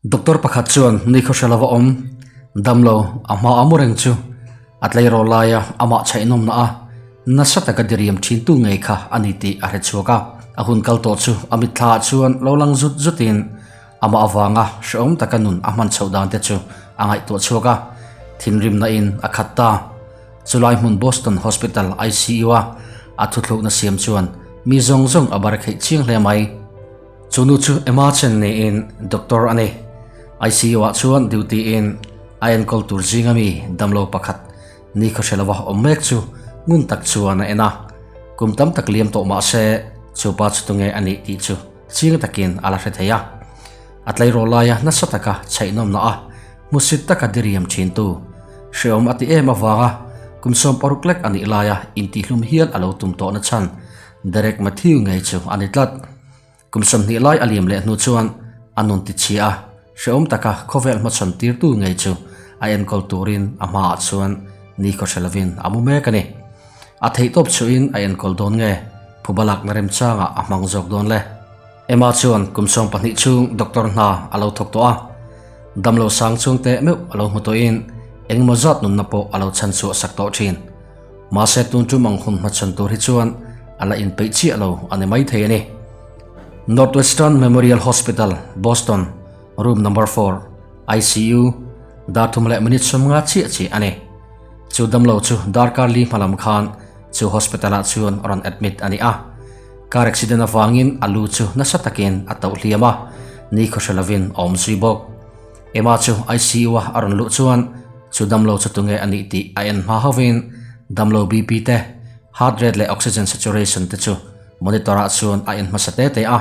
Doctor pakhat chuan ni khawhre lova awm damlo a hma a mu reng chu a tleirawl laia amah chhaihnawmna a nasa taka diriam thintu ngei kha a ni tih a hre chhuak a. A hun kal tawh chu a mitthla ah chuan lo lang zut zutin amah avanga hrehawm taka nun a hman chhoh dan te chu a ngaihtuah chhuak a, thinrimna in a khat ta. Chulai hmun Boston Hospital ICU a a thuthlukna siam chuan mi zawng zawng a bar kheih chiang hle mai. Chu nu chu Emma Chen niin doctor a ni. ICU ah chuan duty in a enkawl tur zinga mi damlo pakhat ni khaw hre lova awm mek chu ngun tak chuan a en a. Kum tam tak liam tawh mah se chu pa chu tunge a nih tih chu chiang takin a la hre thei a. A tleirawl laia nasa taka chhaihnawmna a hmusit taka diriam thintu hreawm a ti em avanga kum 60 lek a nih laia intihlum hial a lo tum tawhna chhan Derek Mathew ngei chu a ni tlat. Kum 20 lai a liam leh hnu chuan a nun ti chhia a, hrehawm taka khawvel hmachhawn tirtu ngei chu a enkawl turin a hmaah chuan ni khaw hre lovin a mu mek a ni. A theihtawp chhuahin a enkawl dawn nge phuba lakna remchangah a hmang zawk dawn le? Emma chuan kum 12 chhung doctor hna a lo thawk tawh a, damlo sang chung teh meuh a lo hmu tawhin engemaw zat nunna pawh a lo chhanchhuah sak tawh thin. Mahse tun tum ang hun hmachhawn tur hi chuan a la inpeih chiah lo a ni maithei a ni. Northwestern Memorial Hospital, Boston, Room Number 4, ICU, dar thum leh minute 50 chiah chiah a ni. Chu damlo chu darkar li hmalam khan chu hospital-ah chuan rawn admit a ni a. Car accident avangin a lu chu nasa takin a tauh hliam a, ni khaw hre lovin a awm zui bawk. Emma chu ICU-a a rawn luh chuan chu damlo chu tunge a nih tih a en hma hovin damlo BP te, heart rate leh oxygen saturation te chu monitor-ah chuan a en hmasa te te a.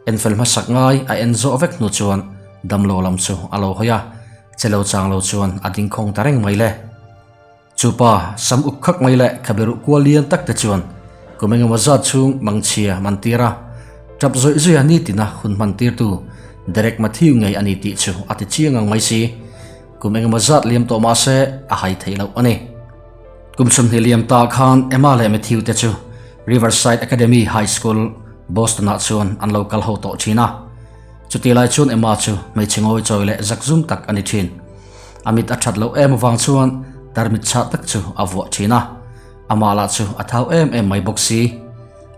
En fel hmasak ngai a en zawh vek hnu chuan damlo lam chu a lo hawi a, che lo chang lo chuan a ding khawng ta reng mai le. Chu pa sam uk khak mai leh khaberuh kual lian tak te chuan kum engemaw zat chhung mangchhia man tir a, tap zawih zawih a nitina hun hman tirtu Derek Mathew ngei a ni tih chu a ti chiang ang mai si. Kum engemaw zat liam tawh mah se a hai theih loh a ni. Kum 20 liam ta khan Emma leh Mathew te chu Riverside Academy High School, Boston ah chuan an lo kal ho tawh thin a. Chutih lai chuan Emma chu hmeichhe ngawi chawi leh zakzum tak a ni thin. A mit a that loh em avang chuan tarmit chhah tak chu a vuah thin a, amah lah chu a thau em em mai bawk si.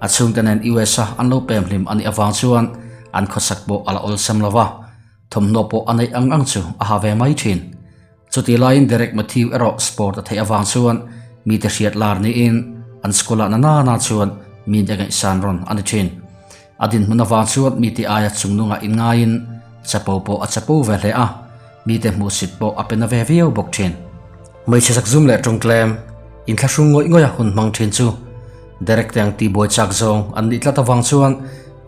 A chhungte nen US a an lo pem hlim a nih avang chuan an khawsak pawh a la awlsam lo va, thawmhnaw pawh a neih ang ang chu a ha ve mai thin. Chutih laiin Derek Mathew erawh sport a theih avang chuan mite hriat lar niin an school ah na na na chuan mite ngaihsan rawn a ni thin. A dinhmun avang chuan mite aia chungnungah inngaiin chapo pawh a chapo ve hle a. Mite hmuhsit pawh a pe na ve viau bawk thin. Hmeichhe zakzum leh tawngtlem, inthlahrung ngawih ngawih a hun hmang thin chu Derek te ang tihbuai chak zawng an nih tlat avang chuan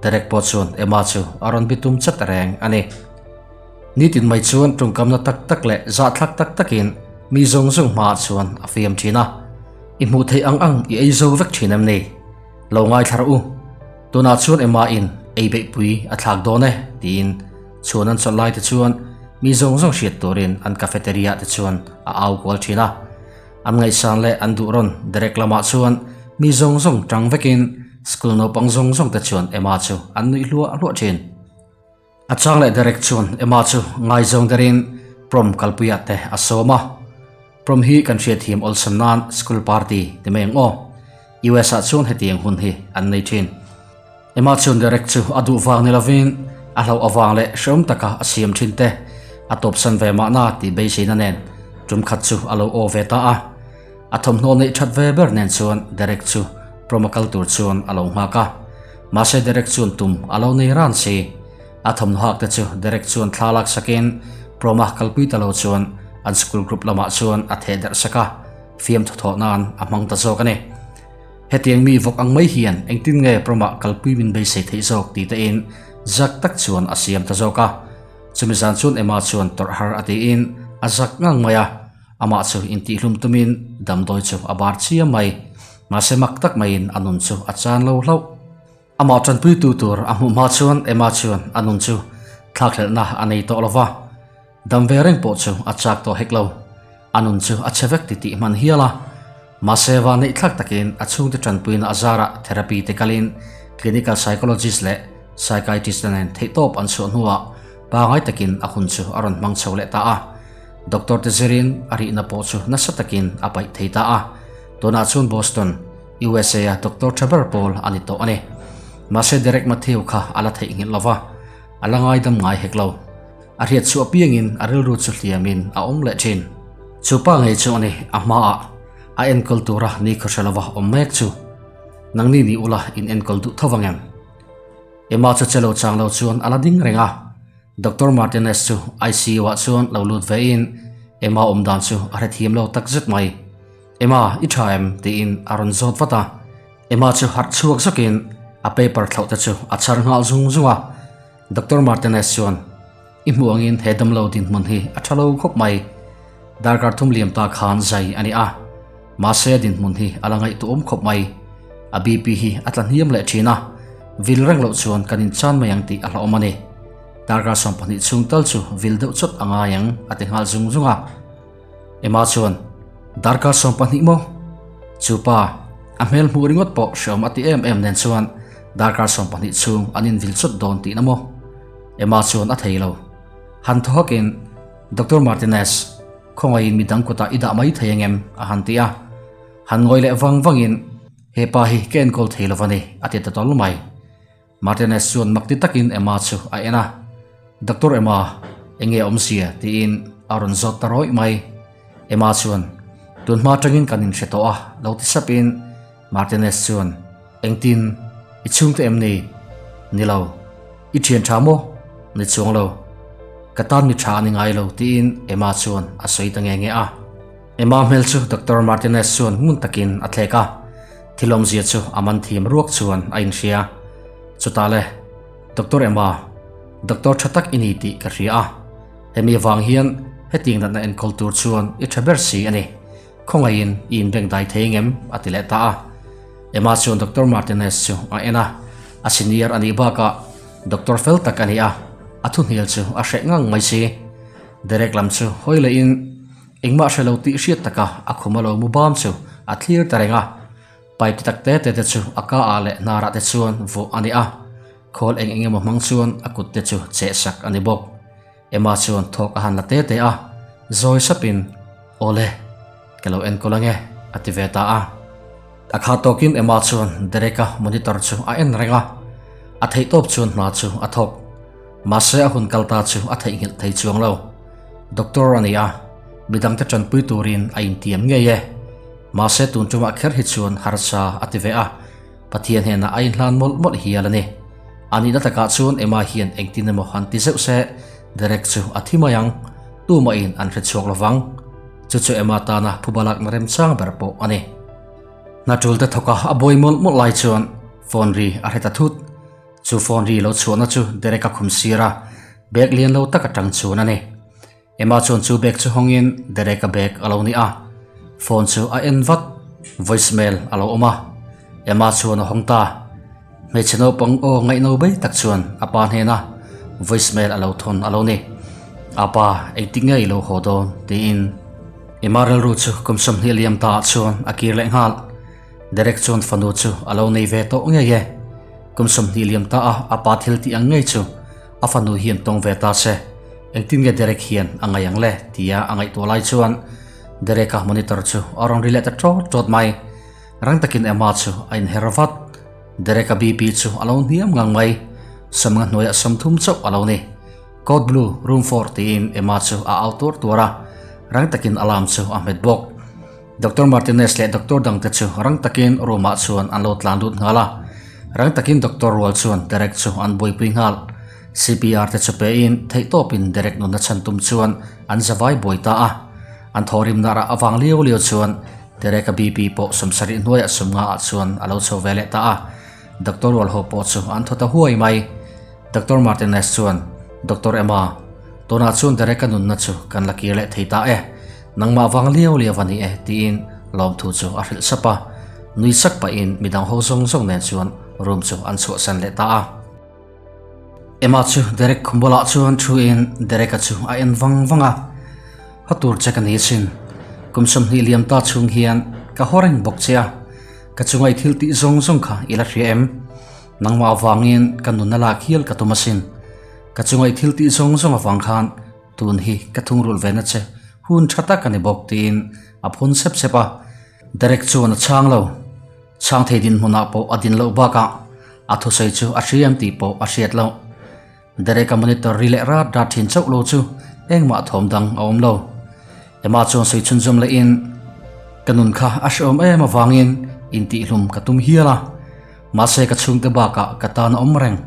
Derek pawh chuan Emma chu a rawn bitum chat reng a ni. Nitin mai chuan tawngkamna tak tak leh zahthlak tak takin mi zawng zawng hmaah chuan a fiam thin a, I hmuh theih ang ang i ei zo vek thin em ni? Lo ngaithla rawh u. Tunah chuan Emma in ei beihpui a thlak dawn e tiin Chhuan an chawlh lai te chuan mi zawng zawng hriat turin an cafeteria te chuan a au kual thin a. An ngaihsan leh an duh rawn Derek lamah chuan mi zawng zawng tang vekin school naupang zawng zawng te chuan Emma chu an nuih hluah hluah thin. A chang leh Derek chuan Emma chu ngaizawng derin prom kalpuiah te a sawm a. Prom hi kan hriatthiam awlsam nan school party ti mai ang aw. US ah chuan hetiang hun hi an nei thin. Emma chuan Derek chu a duh vang ni lovin a hlauh avang leh hrehawm taka a siam thin te a tawpsan ve mahna tih beiseina nen tum khat chu a lo aw ve ta a. A thawmhnaw neih that ve ber nen chuan Derek chu prom a kal tur chuan a lo nghak a. Mahse Derek chuan tum a lo nei ran si. A thawmhnaw hak te chu Derek chuan thla lak sakin prom a kalpui ta lo chuan an school group lamah chuan a theh derh sak a, fiam thawthawh nan a hmang ta zawk a ni. Hetiang mi vawk ang mai hian engtin nge prom-ah kalpui min beisei theih zawk tih tein zak tak chuan a siam ta zawk a. Chumi zan chuan Emma chuan tawrh har a tiin a zak ngang mai a, amah chu intihlum tumin damdawi chu a bar chiam mai. Mahse mak tak maiin a nun chu a chan lo hlauh. Amah tanpuitu tur a hmuh hma chuan Emma chuan a nun chu thlakhlelhna a nei tawh lo va, dam ve reng pawh chu a chak tawh hek lo. A nun chu a chhe vek titih hman hial a. Mahse va neih thlak takin a chhungte tanpuina a zarah therapy te kalin clinical psychologist leh psychiatrist te nen theihtawp an chhuah hnuah Pangai takin a hun chu a rawn hmang chho leh ta a. Doctor te zirin a rihna pawh chu nasa takin a paih thei ta a. Tunah chuan Boston, USA a doctor tha ber pawl a ni tawh a ni. Mahse Derek Mathew kha a la theihnghilh lo va, a la ngaidam ngai hek lo. A hriat chhuah piangin a rilru chu hliamin a awm leh thin. Chu pa ngei chu a ni, a hmaah a enkawl tura ni khaw hre lova awm mek chu. Nangni ni ula in enkawl duh tho vang em? Emma chu che lo chang lo chuan a la ding reng a. Doctor Martinez chu ICU ah chuan lo lut ve in Emma awm dan chu a hrethiam lo tak zet mai. Emma, i tha em? tiin a rawn zawt vat a. Emma chu harh chhuak zawkin a paper thlauh te chu a chhar nghal zung zung a. Doctor Martinez chuan, I hmuh angin he damlo dinhmun hi a tha lo khawp mai. Darkar thum liam ta khan zai a ni a. Mahse a dinhmun hi a la ngaihtuahawm khawp mai. A BP hi a tla hniam leh thin a, vil reng loh chuan kan inchan mai ang tih a hlauhawm a ni. Darkar 12 chhung tal chu vil deuh chawt a ngai ang a ti nghal zung zung a. Emma chuan, Darkar 12 maw? Chu pa, a hmel hmuh ringawt pawh hreawm a ti em em nen chuan darkar 12 chhung an invil chawt dawn tihna maw? Emma chuan a thei lo. Han thaw hakin, Doctor Martinez, khawngaihin midang kutah i dah mai thei angem? a han ti a. Han ngawi leh vang vangin, He pa hi ka enkawl thei lo va ni, a ti ta tawl mai. Martinez chuan mak ti takin Emma chu a en a, Doctor Emma, eng nge awmzia? tiin a rawn zawt ta rawih mai. Emma chuan, Tun hma atangin kan inhre tawh a, lo ti sapin Martinez chuan, Engtin? I chhungte em ni? Ni lo. I thian tha maw? Ni chuang lo. Ka tan mi tha a ni ngai lo, tiin Emma chuan a sawi ta nge nge a. Emma hmel chu Doctor Martinez chuan ngun takin a thlek a, thil awmzia chu a man thiam ruak chuan a inhria. Chutah le, Doctor Emma, doctor tha tak i ni tih ka hria a, hemi avang hian hetiang natna enkawl tur chuan i tha ber si a ni. Khawngaihin i inbengdai thei ngem? a ti leh ta a. Emma chuan Doctor Martinez chu a en a, a senior a nih bakah doctor fel tak a ni a, a thuhnial chu a hreh ngang mai si. Derek lam chu hawi lehin engmah hre lo tih hriat taka a khum a lo mu bam chu a thlir ta reng a. Pipe ti tak te te te chu a ka ah leh hnarah te chuan vuah a ni a, khawl eng eng emaw hmang chuan a kut te chu cheh sak a ni bawk. Emma chuan thawk a han la te te a, zawi sapin, Awle, ka lo enkawl ange, a ti ve ta a. A kha tawkin Emma chuan Derek-a monitor chu a en reng a, a theihtawp chuan hna chu a thawk. Mahse a hun kal ta chu a theihnghilh thei chuang lo. Doctor a ni a, midangte tanpui turin a intiam ngei e. Mahse tun tumah kher hi chuan harsa a ti ve a, Pathian hnenah a inhlan mawlh mawlh hial a ni. A nihna takah chuan Emma hian engtin emaw han ti zeuh se, Derek chu a thi mai ang. Tumahin an hre chhuak lo vang. Chu chu Emma tana phuba lakna remchang ber pawh a ni. Hna tul te thawka a buai mawlh mawlh lai chuan phone ri a hre ta thut. Chu phone ri lo chhuahna chu Derek a khum sir a, bag lian lo tak atang chuan a ni. Emma chuan chu bag chu hawngin Derek-a bag a lo ni a, phone chu a en vat, voice mail a lo awm a, Emma chuan a hawng ta. Hmeichhe naupang aw ngaihno bei tak chuan a pa hnena voice mail a lo thawn a lo ni. Apa, engtik nge i lo haw dawn? tiin Emma rilru chu kum 20 liam ta ah chuan a kir leh nghal. Derek chuan fanu chu a lo nei ve tawh ngei e. Kum 20 liam ta a apa thil tih ang ngei chu A fanu hian tawng ve ta se, engtin nge Derek hian a ngaih ang le? tia a ngaihtuah lai chuan Derek-a monitor chu a rawn ri leh ta ṭawt ṭawt mai. Rang takin Emma chu a inher vat. Derek-a BP chu a lo hniam ngang mai. Sawmnga hnuaiah 30 chauh a lo ni. Code blue, room four tiin Emma chu a au tuar tuar a, rang takin alarm chu a hmet bawk. Doctor Martinez leh doctor dangte chu rang takin room ah chuan an lo tlan lut nghal a. Rang takin doctor rual chuan Derek chu an buaipui nghal. CPR te chu pein theihtawpin Derek nunna chhan tum chuan an zavai buai ta a. An thawhrimna rah avang liau liau chuan Derek-a BP pawh 70 hnuaiah 50 ah chuan a lo chho ve leh ta a. Doctor rual ho pawh chu an thaw ta huai mai. Doctor Martinez chuan, Doctor Emma, tunah chuan Derek-a nunna chu kan la kir leh thei ta e. Nangmah vang liau liau a ni e, tiin lawmthu chu a hrilh sap a. Nui sak pahin midang ho zawng zawng nen chuan room chu an chhuahsan leh ta a. Emma chu Derek khum bulah chuan thuin Derek-a chu a en vang vang a. Ha tur che ka ni sin. Kum 20 liam ta chhung hian ka haw reng bawk che a. Ka chunga i thil tih zawng zawng kha i la hria em? Nangmah avangin ka nunna lak hial ka tum asin. Ka chunga i thil tih zawng zawng avang khan tun hi ka thungrulh ve na che hun tha tak a ni bawk tiin a phun sep sep a. Derek chuan a chhang lo. Chhang thei dinhmunah pawh a din loh bakah a thusawi chu a hriam tih pawh a hriat loh. Derek-a monitor ri leh rat rat thin chauh lo chu engmah thawm dang a awm lo. Emma chuan sawi chhunzawm lehin, Ka nun kha a hrehawm em avangin intihhlum ka tum hial a. Mahse ka chhungte bakah ka tan a awm reng,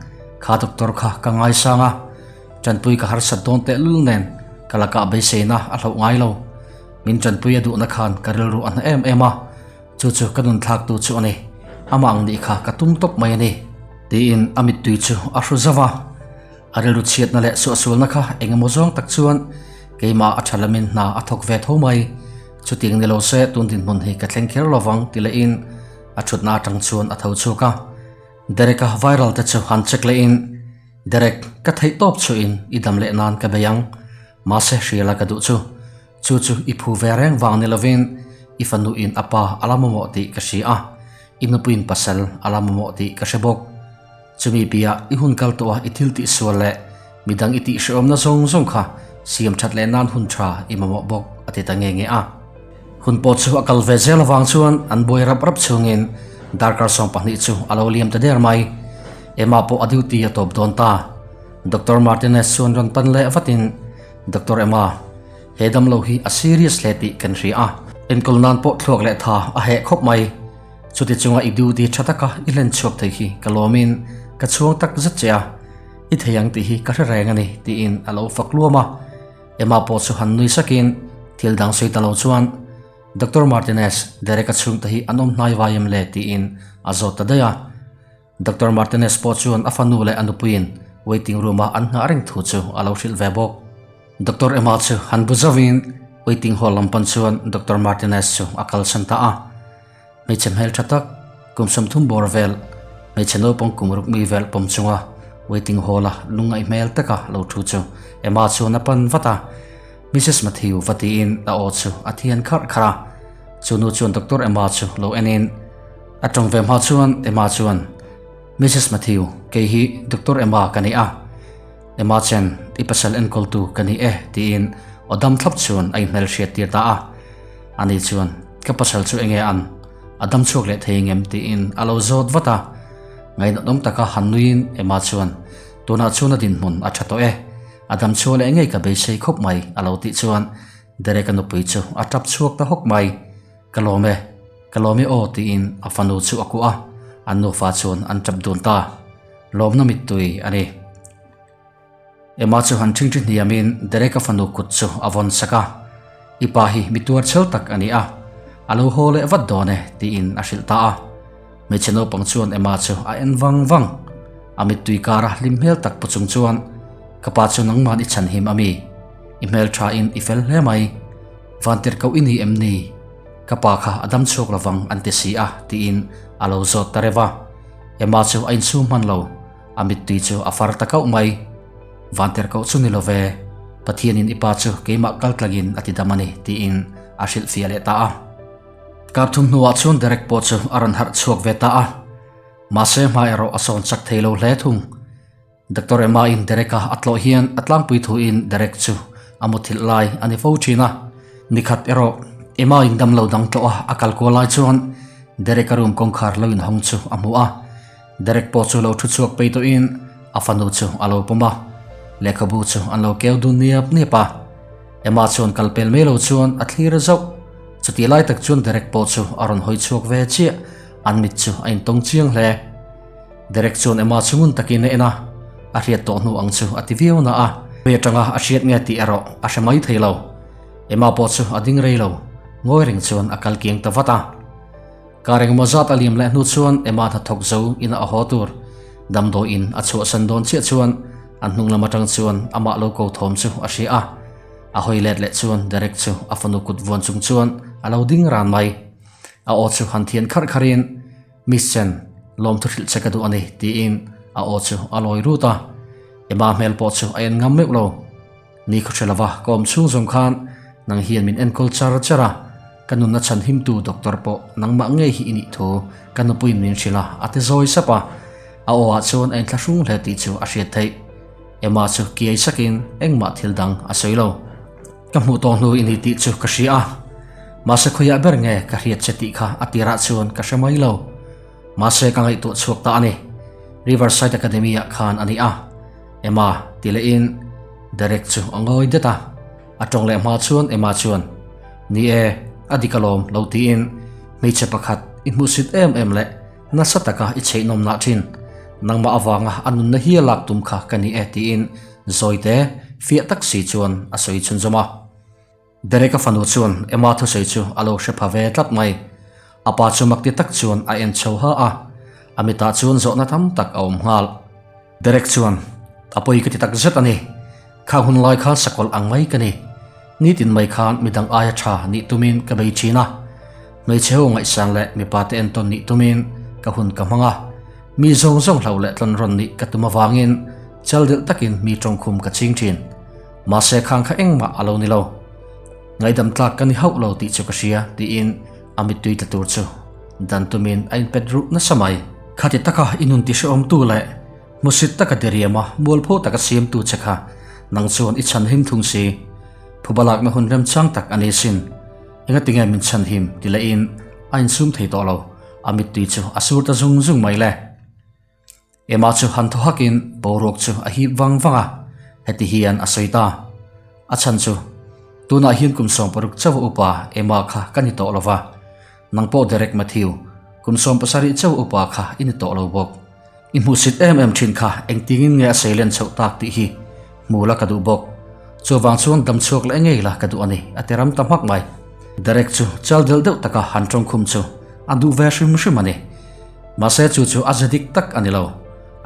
kha doctor kha ka ngaisang a. Tanpui ka harsat dawn tehlul nen ka lakah beiseina a hloh ngai lo. Min tanpui a duhna khan ka rilru a hna em em a. Chu chu ka nun thlaktu chu a ni, amah ang nih kha ka tum tawp mai a ni, tiin a mittui chu a hru zauh a. A rilru chhiatna leh suahsualna kha eng emaw zawng tak chuan keimah a tha lamin hna a thawk ve tho mai. Chutiang ni lo se tun dinhmun hi ka thleng kher lovang ti lehin a thutna atang chuan a tho chhuak a. Derek-a viral te chu han check lehin, Derek, ka theih tawp chuhin i dam leh nan ka bei ang. Mahse hriala ka duh chu. Chu chu i phu ve reng vang ni lovin i fanuin a pa a la mamawh tih ka hria a, i nupuiin pasal a la mamawh tih ka hre bawk. Chumi piah i hun kal tawh a i thil tih sual leh midang i tih hrehawmna zawng zawng kha siam that leh nan hun tha i mamawh bawk a ti ta nge nge a. Hun pawh chu a kal ve zel avang chuan an buai rap rap chungin darkar 12 chu a lo liam ta der mai. Emma pawh a duty a tawp dawn ta. Doctor Martinez chuan rawn pan leh vatin Doctor Emma, he damlo hi a serious hle tih kan hria a, enkawl nan pawh thluak leh tha a heh khawp mai. Chuti chunga i duty tha taka i hlen chhuak thei hi ka lawmin ka chhuang tak zet che a, i thei ang tih hi ka hre reng a ni tiin a lo fak luam a. Emma pawh chu han nui sakin thil dang sawi ta lo chuan Doctor Martinez, Derek-a chhungte hi an awm hnai vai em le tiin a zawt ta daih a. Doctor Martinez pawh chuan a fanu leh a nupuiin waiting room-a an nghah reng thu chu a lo hrilh ve bawk. Doctor Emma chu han bu zauhin waiting hall lam pan chuan Doctor Martinez chu a kalsan ta a. Hmeichhe hmeltha tak, kum 30 bawr vel, hmeichhe naupang kum ruk mi vel pawm chunga waiting hall-a lungngaih hmel taka lo thu chu Emma chuan a pan vat a. Missus Matthew va tiin a aw chu a thian kharh kharh a. Chu nu chuan Doctor Emma chu lo enin, A tawng ve hma chuan Emma chuan, Missus Matthew, kei hi Doctor Emma ka ni a, Emma Chen, i pasal enkawltu ka ni e, tiin aw dam thlap chuan a inhmel hriat tir ta a. Ani chuan, Ka pasal chu enge an? A dam chhuak leh thei ngem? tiin a lo zawt vat a. Ngainawtawm taka han nuiin Emma chuan, Tunah chuan a dinhmun a tha tawh e, a dam chhuak leh ngei ka beisei khawp mai, a lo tih chuan Derek-a nupui chu a tap chhuak ta hawk mai. Ka lawm e, ka lawm e aw tiin a fanu chu a kuah a, an nufa chuan an tap dun ta. Lawmna mittui a ni. Emma chu han ṭhingṭhi hniamin Derek-a fanu kut chu a vawn sak a, I pa hi mi tuar chhel tak a ni a, a lo haw leh vat dawn e tiin a hrilh ta a. Hmeichhe naupang chuan Emma chu a en vang vang. A mittui kara hlim hmel tak pu chung chuan, Ka pa chu nangman i chhanhim a mi? I hmel thain i fel hle mai. Vantirhkoh i ni em ni? Ka pa kha a dam chhuak lovang an ti si a, tiin a lo zawt ta reuh a. Emma chu a insum hman lo, a mittui chu a far ta kauh mai. Vantirhkoh chu ni lo ve, Pathianin i pa chu keimah kal tlangin a ti dam a ni, tiin a hrilhfiah leh ta a. Kar thum hnuah chuan Derek pawh chu a rawn harh chhuak ve ta a, mahse hma erawh a sawn chak thei lo hle thung. Doctor Emma in Derek-a a tlawh hian a tlangpui thuin Derek chu a muthilh lai a ni fo thin a. Nikhat erawh Emma in damlo dang tlawh a a kal kual lai chuan Derek-a room kawngkhar lo inhawng chu a hmu a. Derek pawh chu lo thu chhuak pei tawhin a fanu chu a lo pawm a, lehkhabu chu an lo keu dun niap niap a. Emma chuan kal pel mai lo chuan a thlir zauh. Chutih lai tak chuan Derek pawh chu a rawn hawi chhuak ve chiah, an mit chu a intawng chiang hle. Derek chuan Emma chu ngun takin a en a, a hriat tawh hnu ang chu a ti viau na a, hei atanga a hriat nge tih erawh a hre mai thei lo. Emma pawh chu a ding rei lo, ngawi reng chuan a kal kiang ta vat a. Kar engemaw zat a liam leh hnu chuan Emma hnathawk zo ina a haw tur damdawiin a chhuahsan dawn chiah chuan an hnung lam atang chuan amah lo ko thawm chu a hria a, a hawi let leh chuan Derek chu a fanu kut vuan chung chuan a lo ding ran mai. A aw chu han thian kharh kharhin. Miss Chen, lawmthu hrilh che ka duh a ni, tiin a aw chu a lawi rut a. Emma hmel pawh chu a en ngam meuh lo. Ni khaw hre lova ka awm chhung zawng khan nang hian min enkawl char char a, ka nunna chhan himtu doctor pawh nangmah ngei hi i nih thu ka nupuiin min hrilh a, a ti zawi sap a. A aw ah chuan a inthlahrung hle tih chu a hriat theih. Emma chu kiai sakin engmah thil dang a sawi lo. Ka hmuh tawh hnu i ni tih chu ka hria a, mahse khawiah ber nge ka hriat che tih kha a tirah chuan ka hre mai lo. Mahse ka ngaihtuah chhuak ta a ni. Riverside Academy ah khan a ni a. Emma ti lehin Derek chu a ngawi det a. A tawng leh hma chuan Emma chuan, Ni e, a dik alawm lo tiin hmeichhe pakhat i hmuhsit em em leh nasa taka i chheihnawm nah thin. Nangmah avanga a nunna hi a lak tum kha ka ni e tiin Zawite fiah tak si chuan a sawi chhunzawm a. Derek-a fanu chuan Emma thusawi chu a lo hre pha ve tlat mai. A pa chu makti tak chuan a en chho ha a, a mitah chuan zawhna tam tak a awm nghal. Derek chuan, A pawi ka ti tak zet a ni. Khang hun lai khan sakawlh ang mai ka ni. Nitin mai khan midang aia tha nih tumin ka bei thin a. Hmeichhe ho ngaihsan leh mipa te entawn nih tumin ka hun ka hmang a. Mi zawng zawng hloh leh tlawn rawn nih ka tum avangin chal delh takin mi tawngkhum ka ching thin. Mahse khang kha engmah a lo ni lo. Ngaihdam tlak ka ni hauh lo tih chu ka hria tiin a mittui tla tur chu dan tumin a inpet ruh nasa mai. Khati taka i nun tihrehawmtu leh hmusit taka diriama mualpho taka siamtu che kha nang chuan i chhanhim thung si. Phuba lakna hun remchang tak a ni sin. Engatinge min chhanhim ti lehin a insum thei tawh lo. A mittui chu a sur ta zung zung mai le. Emma chu han thaw hakin boruak chu a hip vang vang a, heti hian a sawi ta. A chhan chu, tunah hian kum 60 chauh upa Emma kha ka ni tawh lo va, nang pawh Derek Matthew, kum 17 chauh upa kha i ni tawh lo bawk. I hmuhsit em em thin kha engtingin nge a seilen chhoh tak tih hi hmu la ka duh bawk. Chuvang chuan dam chhuak leh ngei la ka duh a ni, a ti ram ta hmak mai. Derek chu chal del deuh taka han tawngkhum chu a duh ve hrim hrim a ni. Mahse chu chu a ze dik tak a ni lo.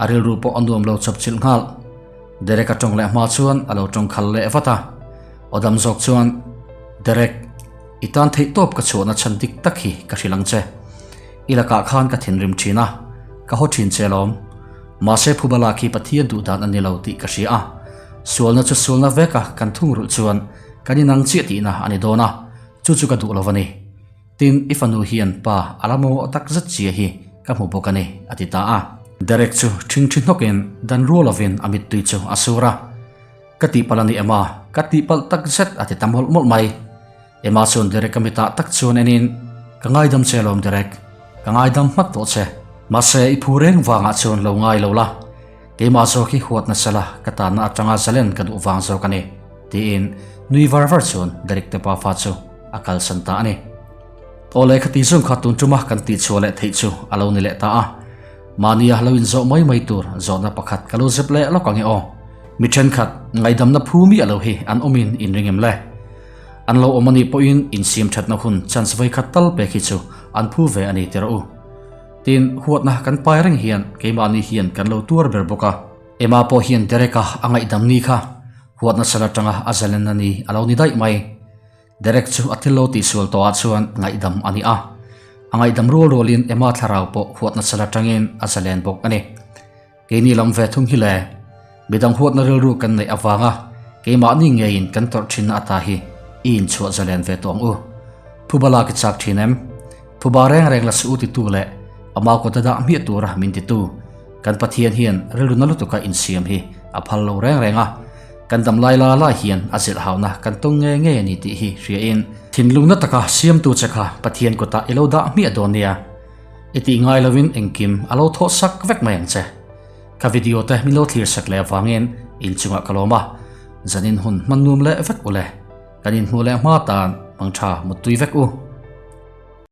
A rilru pawh a nuam lo chawp chilh nghal. Derek a tawng leh hma chuan a lo tawng khal leh vat a. Aw dam zawk chuan, Derek, i tan theih tawp ka chhuahna chhan dik tak hi ka hrilh ang che. I lakah khan ka thinrim thin a, ka haw thin che alawm. Mahse Phubala khi Pathian duh dan a ni lo tih ka hria a. Sualna chu sualna veka kan thungrulh chuan kan inang chiah tihna a ni dawn a, chu chu ka duh lo a ni. Tin, i fanu hian pa a la mamawh tak zet chia hi ka hmu bawk a ni, a ti ta a. Derek chu ṭhingṭhi hnawkin dan rual lovin a mittui chu a sur a. Ka tihpalh a ni Emma, ka tihpalh tak zet a ti ta mawlh mawlh mai. Emma chuan Derek a mitah tak chuan enin, Ka ngaidam che alawm Derek, ka ngaidam hmat tawh che. Mahse, i phu reng vangah chuan lo ngai lo la, keimah zawk hi huat nasa la ka tanna atanga zalen ka duh vang zawk a ni, tiin nui var var chuan Derek te pafa chu a kalsan ta a ni. Aw leh khati zawng kha tun tuma kan tihchhuah leh theih chu a lo ni leh ta a. Mahnia lo inzawh mai mai tur zawhna pakhat ka lo zep leh lawk ang e aw. Mi thenkhat ngaihdamna phu miah lo hi an awmin inring em le? An lo awm anih pawhin insiam thatna hun chance vawikhat tal pek hi chu an phu ve a ni ti rawh u. Tin, huatna kan pai reng hian keimahni hian kan lo tuar ber bawk a. Emma pawh hian Derek-a a ngaihdam ni kha huatna sal atanga a zalenna ni a lo ni daih mai. Derek chu a thil lo tihsual tawhah chuan ngaihdam a ni a. A ngaihdam rual rualin Emma thlarau pawh huatna sal atangin a zalen bawk a ni. Keini lam ve thung hi le, midang huatna rilru kan neih avanga keimahni ngeiin kan tawrh thinna ata hi i inchhuah zalen ve tawh ang u. Phuba lak i chak thin em? Phuba reng reng la suh u titu leh a mau kawta dah hmiah tura min titu kan Pathian hian rilru na lutuka insiam hi a phal lo reng reng a, kan dam lai la lai hian a zilh hauna kan tawng ngei ngei a ni tih hi hriain thinlung na taka siamtu che kha Pathian kutah i lo dah hmiah dawn nia. I tih ngai lovin engkim a lo thawh sak vek mai ang che. Ka video te min lo thlir sak leh avangin inchungah ka lawm a, zanin hun hman nuam leh vek u le. Kan inhmuh leh hma tan mangtha muttui vek u.